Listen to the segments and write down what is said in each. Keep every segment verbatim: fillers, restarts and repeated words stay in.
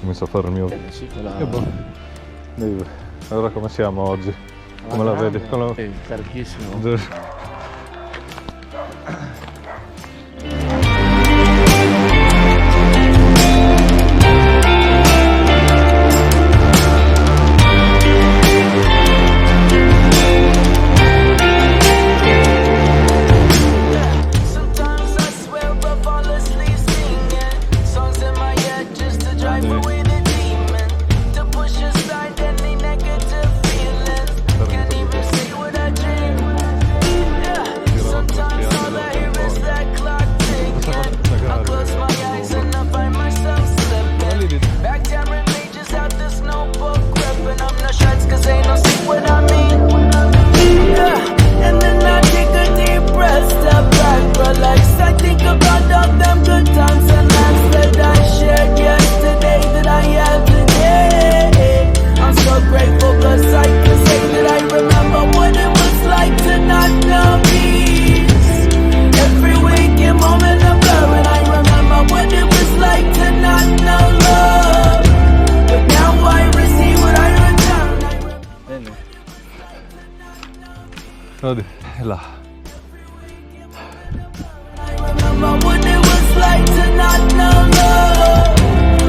Mi so fare il mio. Sì, con la... Che buono. Dai, allora come siamo oggi? Come la vedi? Con la- Sì, carichissimo. Sometimes I swear I fall asleep singing songs in my head just to drive away the demon, to push aside any negative feelings. Can't even say what I dream. Yeah. Sometimes all I hear is that clock ticking. I close my eyes and I find myself slipping back down in pages out this notebook, ripping up no shreds, cause ain't no see what I mean. Yeah. And then I take a deep breath, step back, relax. I think about all them good times and laughs that I shared yesterday, that I have today. I'm so grateful, cause I can say that I remember what it was like to not know peace. Every waking moment a blur, and I remember what it was like to not know love. But now I receive what I return. I remember Bene. Oddio, è là. I remember what it was like to not know love,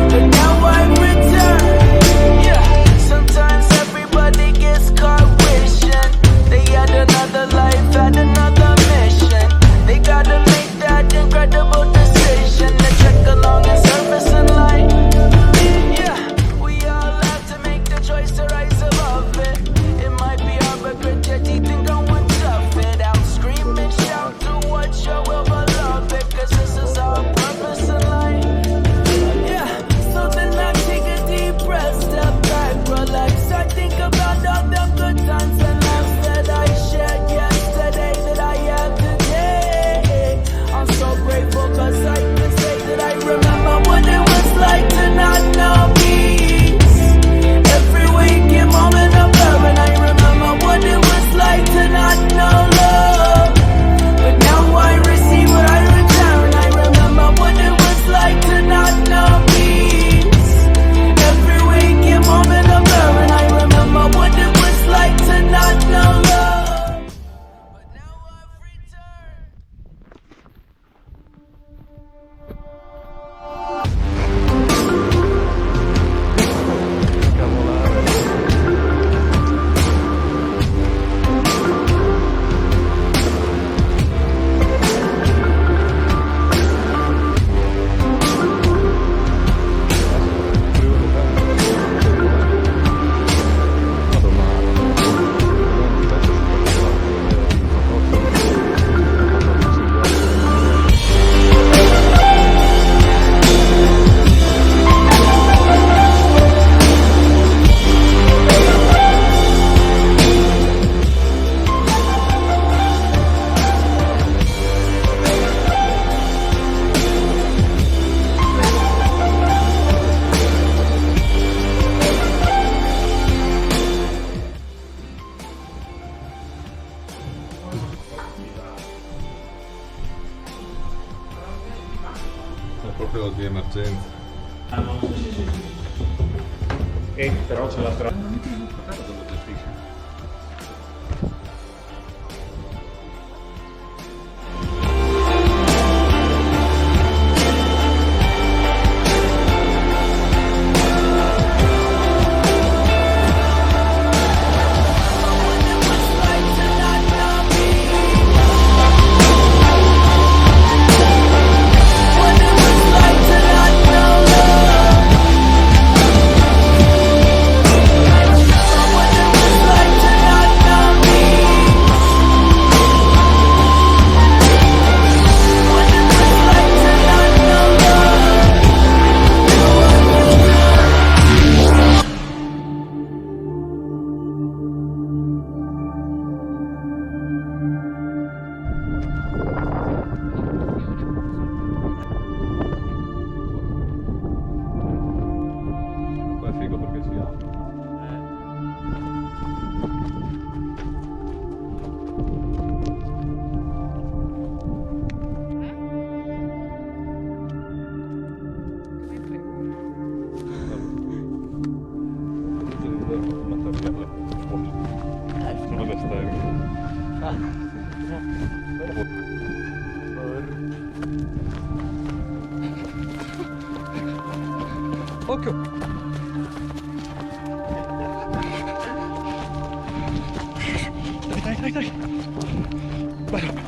but now I return. Yeah, sometimes everybody gets caught wishing they had another life, had another mission. They gotta make that incredible decision to check along and surface in light. Yeah, we all have to make the choice to rise above it. It might be hard, but grit your teeth and go and tough it out. Scream and shout to what your will beloved, cause this is our purpose in life. Yeah, so then I take a deep breath, step back, relax. I think about all the good times and laughs that I shared yesterday, that I have today. I'm so grateful, cause I can say that I remember what it was like to not know peace. Every waking moment a blur, and I remember what it was like to not know love. But now I receive what I return. I remember what it was like to not know peace. Every waking moment a blur, and I remember what it was like to not know love. But now I've returned. È proprio di emergenza. E però c'è la strada. اوکے. تاری تاری تاری تاری. بارو.